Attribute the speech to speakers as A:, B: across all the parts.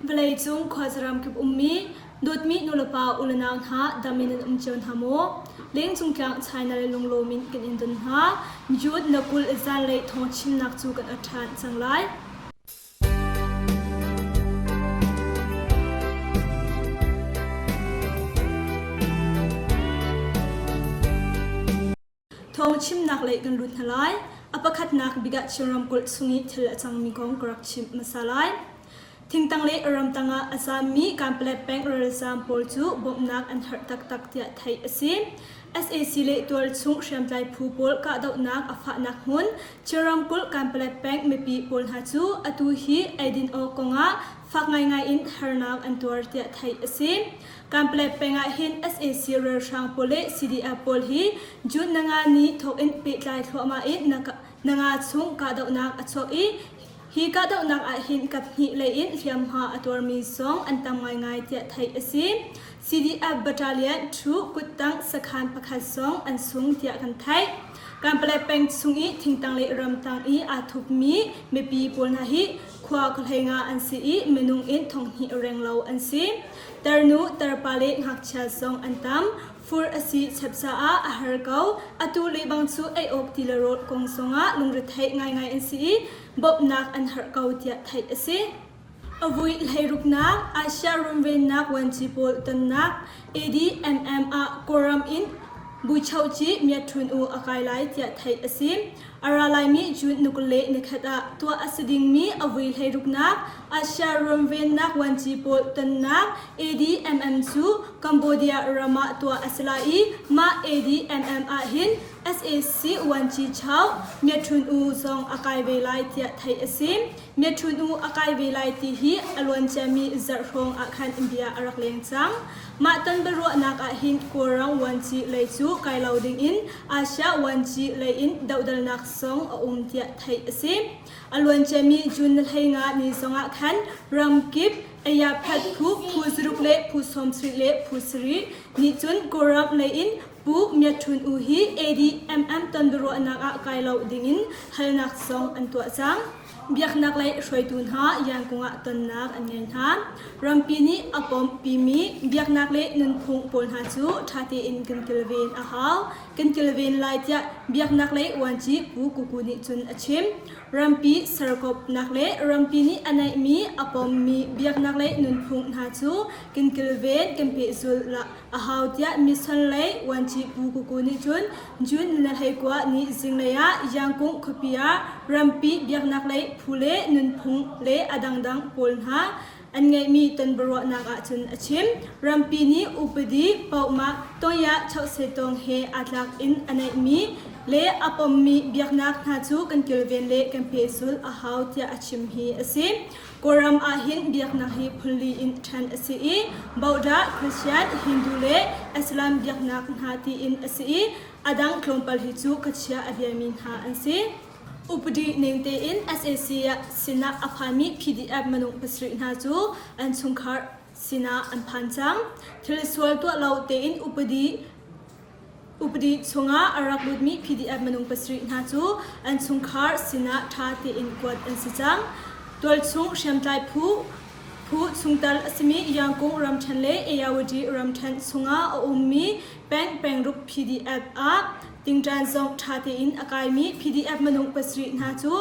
A: Vawleicung khuazaram kip ummi dawtmi nulepa ulenau hna dam in nan um cio hna maw? Lengcung tlang China le lunglawm in kan in don hna. June na 20 zanlei thawng chimnak cu kan ot ṭhan cang lai. Thawngchimnak lei kan lut hna lai. A pakhatnak bik ah Chin ramkulh chung i thil a cangmi kong ka rak chimh hmasa lai. Thingtang le ramtang ah a zaammi Kanpalet peng ralzaam pawl cu bawmhnak an herh taktak tiah theih a si. Sac le tualchung hriamtlai phu pawl kahdohnak a fahnak hmun Chin ramkulh Kanpalet peng mipi pawl hna cu atu hi eidin awk kongah fak ngaingai in harnak an tuar tiah theih a si. Kanpalet peng ah hin sac ralhrang pawl le CDF pawl hi June nanga ni thawk in pehtlai thluahmah in nanga chung kahdohnak a chuak i hi kahdohnak ah hin kaphnih lei in hliamhma a tuarmi zong an tam ngaingai tiah theih a si. CDF Battalion 2 kuttang sakhan pakhat zong an sung tiah kan theih. Kanpalet peng chung i thingtang le ramtang i aa thupmi mipi pawl hna hi khua khuahlei an si i minung in thonghnih renglo an si. Tarnu, tarpa le ngakchia zong an tam. Fur a si chep caah a har ko. Atu lebang cu ei awk ti le rawl kong zongah lungretheih ngaingai an si i bawmhnak an herh ko tiah theih a si. A vui hleiruknak Asia runvennak vuanci pawl tonnak ADMM ah Kawlram in Buchohci Myat Htun U a kai lai tiah theih a si. A ra laimi June nukle nikhat ah tuah a si dingmi a vui hleiruknak Asia runvennak vuanci pawl tonnak ADMM cu Cambodia ram ah tuah a si lai i mah ADMM ah hin sac vuanci Chau Myat Htun U zong a kai ve lai tiah theih a si. Myat Htun U a kai ve lai ti hi a luanciami zarh hrawng ah khan bia a rak leng cang. Mah ton biaruahnak ah hin Kawlram vuanci lei cu kai lo ding in Asia vuanci lei in dohdalnak zong a um tiah theih a si. A luanciami June ni 15 ni zong ah khan ramkip Ayaphat phu phu zaruk le phu 70 le phu sarih nih cun Kawlram lei in Pu Myat Htun U hi ADMM ton biaruahnak ah kai lo ding in halnak zong an tuah cang. Biaknak lei hruaitu hna Yangon ah tonnak an ngei hna. Rampi nih a pawmpimi biaknak le nunphung pawl hna cu ṭha tein kan kilven a hau. Kan kilven lai tiah biaknak lei uanci Pu Kuku nih cun a chim. Rampi serkawpnak le rampi nih a neihmi a pommi biaknak le nunphung hna cu kan kilven kan pehzulh a hau tiah mission lei uanci Pu Kuku nih cun June ni 21 ni zinglei ah Yangon khuapi ah rampi biaknak lei phu le nunphung le a dangdang pawl hna an ngeihmi tonbiaruahnak ahcun a chim. Rampi nih upadi pohmah tawngya chauhsetawng he aa tlak in a neihmi le a pommi biaknak hna cu kan kilven le kan pehzulh a hau tiah a chim hi a si. Kawlram ahhin biaknak hi phunli in ṭhen a si i Buddha, Christian, Hindu le Islam biaknak hna tiin a si i a dang tlawmpal hi cu khuachia a biami hna an si. Upadi ning tein sac sinah a phanmi PDF minung pasarih hna cu an chungkhar sinah an phan cang. Thil sual tuah lo tein upadi Upadi chungah a rak lutmi PDF minung pasarih hna cu an chungkhar sinah ṭha tein kuat an si cang. Tualchung hriamtlai phu phu chungtel a simi Yangon ramṭhen le Ayawady ramṭhen chungah a ummi peng pengruk PDF ah tingṭan zong ṭha tein a kaimi PDF minung pasarih hna cu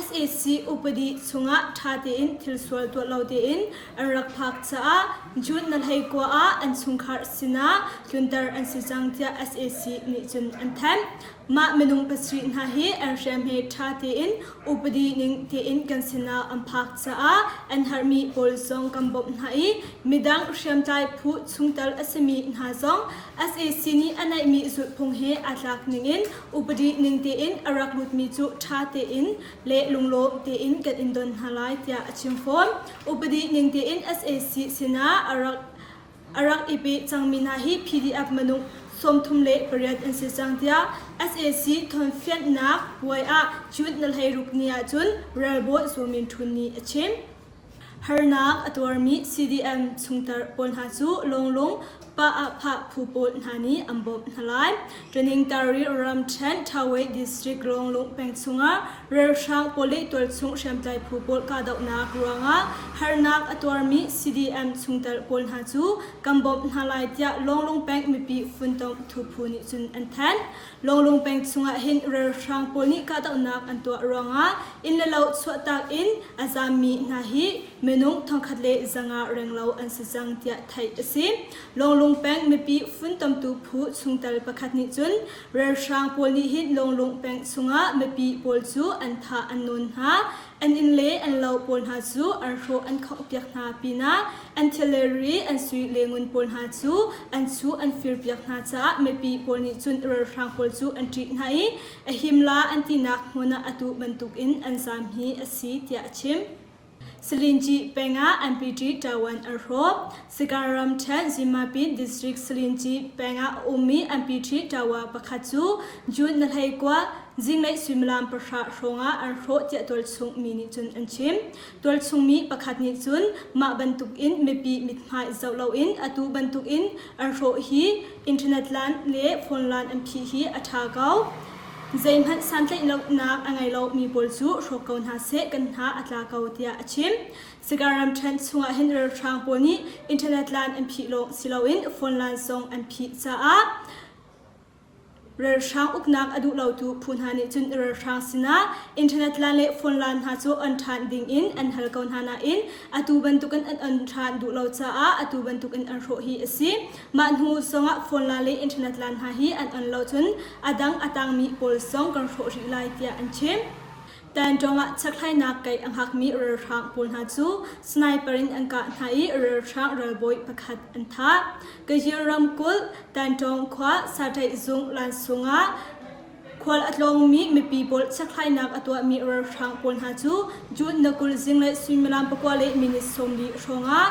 A: sac upadi chungah ṭha tein thil sual tuah lo tein an rak phak caah June na 19 ah an chungkhar sinah tlunter an si cang tiah sac nih cun an thanh. Mah minung pasarih hna hi an hriam he ṭha tein upadi ning tein kan sinah an phak caah an herhmi pawl zong kan bawmh hna i midang hriamtlai phu chungtel a simi hna zong sac nih a neihmi zulhphung he aa tlak ningin upadi ning tein a rak lutmi cu ṭha tein le lunglawm tein kan in don hna lai tiah a chim fawn. Upadi ning tein sac sinah a rak a rak i pe cangmi hna hi PDF minung 38 an si cang tiah sac thawnfianhnak puai ah June na 16 ni ahcun ralbawi Zaw Min Htun nih a chim. Harnak a tuarmi CDM chungtel pawl hna cu lawnglung. Pa-ah-phah phu pawl hna nih an bawmh hna lai. Taningtari ramṭhen Thawei District Lawnglung peng chungah ralhrang pawl le tualchung hriamtlai phu pawl kahdohnak ruangah harnak a tuarmi CDM chungtel pawl hna cu kan bawmh hna lai tiah Lawnglung peng mipi funtom thuphu nih cun an thanh. Lawnglung peng chungah hin ralhrang pawl nih kahdohnak an tuah ruangah inn le lo chuahtak in a zaammi hna hi minung 1500 renglo an si cang tiah theih a si. Lawnglung peng mipi funtomtu phu chungtel pakhat nih cun ralhrang pawl nih hin Lawnglung peng chungah mipi pawl cu an thah an nawn hna, an inn le an lo pawl hna cu an hrawh an khonghpiak hna pinah an thil le ri an sui le ngun pawl hna cu an chuh an firpiak hna caah mipi pawl nih cun ralhrang pawl cu an ṭih hna i a himla an tinak hmun ah atu bantukin an zaam hi a si tiah a chim. Selinci peng ah MPT ṭawan a hrawh. Sagaing ramṭhen Zimapin District Selinci peng ah a ummi MPT ṭawa pakhat cu June na 19 zinglei suimilam pahra hrawngah an hrawh tiah tualchung mi nih cun an chim. Tualchung mi pakhat nih cun mah bantukin mipi mithmai zoh loin atu bantukin an hrawh hi internet lan le phone lan an phih hi a ṭha ko. Zeihmanh santlaih lonak a ngei lomi pawl cu hrawk ko hna seh kan hna a tla ko tiah a chim. Sagaing ramṭhen chungah hin ralhrang pawl nih internet lan an phih lawng si loin phone lan zong an phih caah ralhrang uknak a duh lotu phu hna nih cun ralhrang sinah internet lan le phone lan hna cu on ṭhan dingin an hal ko hna nain atu bantukin an on ṭhan duh lo caah atu bantukin an hrawh hi a si. Mah hnu zongah phone la le internet lan hna hi an on lo cun a dang a tangmi pawl zong kan hrawh rih lai tiah an chim. Tanṭawng ah chakhlainak kaih a hngakmi ralhrang pawl hna cu sniper in an kah hna i ralhrang ralbawi pakhat an thah. Kayir ramkulh Tanṭawng khua Saṭaih zung lansung ah khual a tlawngmi mipi pawl chakhlainak a tuahmi ralhrang pawl hna cu June na 20 zinglei suimilam pakua le minute 40 hrawngah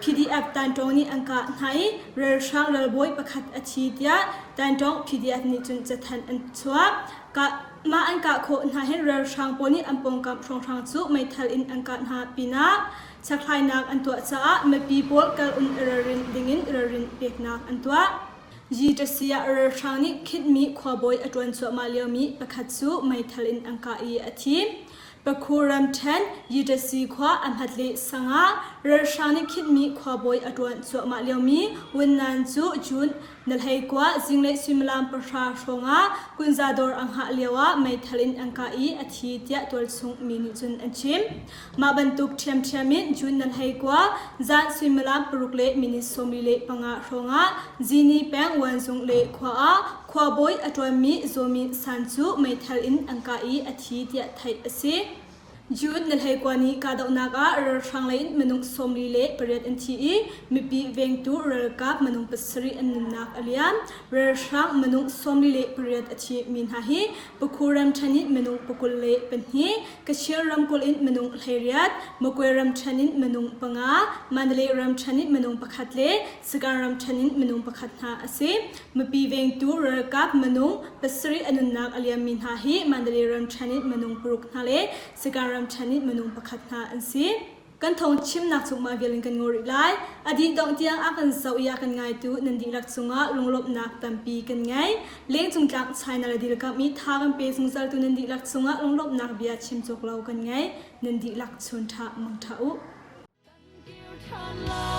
A: PDF Tanṭawng nih an kah hna i ralhrang ralbawi pakhat a thi tiah Tanṭawng PDF nih cun cathanh an chuah. Kah, mah an kah khawh hna hin ralhrang pawl nih an pawngkam hrawnghrang cu meithal in an kah hna pinah chakhlainak an tuah caah mipi pawl kal um i ralrin dingin ralrin peknak an tuah. Yitasi ah ralhrang nih khinhmi khuabawi a ṭuan cuahmah liomi pakhat cu meithal in an kah i a thi. Pakhu ramṭhen Yitasi khua a hmat le sangah ralhrang nih khinhmi khuabawi a ṭuan cuahmah liomi Wunnan cu June na 19 zinglei suimilam pahra hrawngah kunza dawr a hngah lioah meithal in an kah i a thi tiah tualchung mi nih cun an chim. Mah bantuk ṭhiamṭhiam in June na 19 zan suimilam paruk le minute 45 hrawngah Zini peng Wanzung le khua ah khuabawi a ṭuanmi Zawmi San cu meithal in an kah i a thi tiah theih a si. June na 19 ni kahdohnak ah ralhrang lei in minung 48 an thi i mipi vengtu ralkap minung pasarih an nunnak a liam. Ralhrang minung 48 a thi mi hna hi Pakhu ramṭhen in minung 22, Kachin ramkulh in minung 18, Magway ramṭhen in minung panga, Mandalay ramṭhen in minung pakhat le Sagaing ramṭhen in minung pakhat hna a si. Mipi vengtu ralkap minung pasarih a nunnak a liammi hna hi Mandalay ramṭhen in minung paruk hna le Sagaing ramṭhen in minung pakhat hna an si. Kan thawng chimnak cu mah vial in kan ngol rih lai. A dih dongh tiang a kan zoh i a kan ngaitu nan dihlak cungah lunglawmhnak tampi kan ngei. Lengcung tlak China le dilkamh i tha kan pe zungzaltu nan dihlak cungah lunglawmhnak bia chim cawk lo kan ngei. Nan dihlak chun ṭha mang ṭha u.
B: Kan kir ṭhan lai.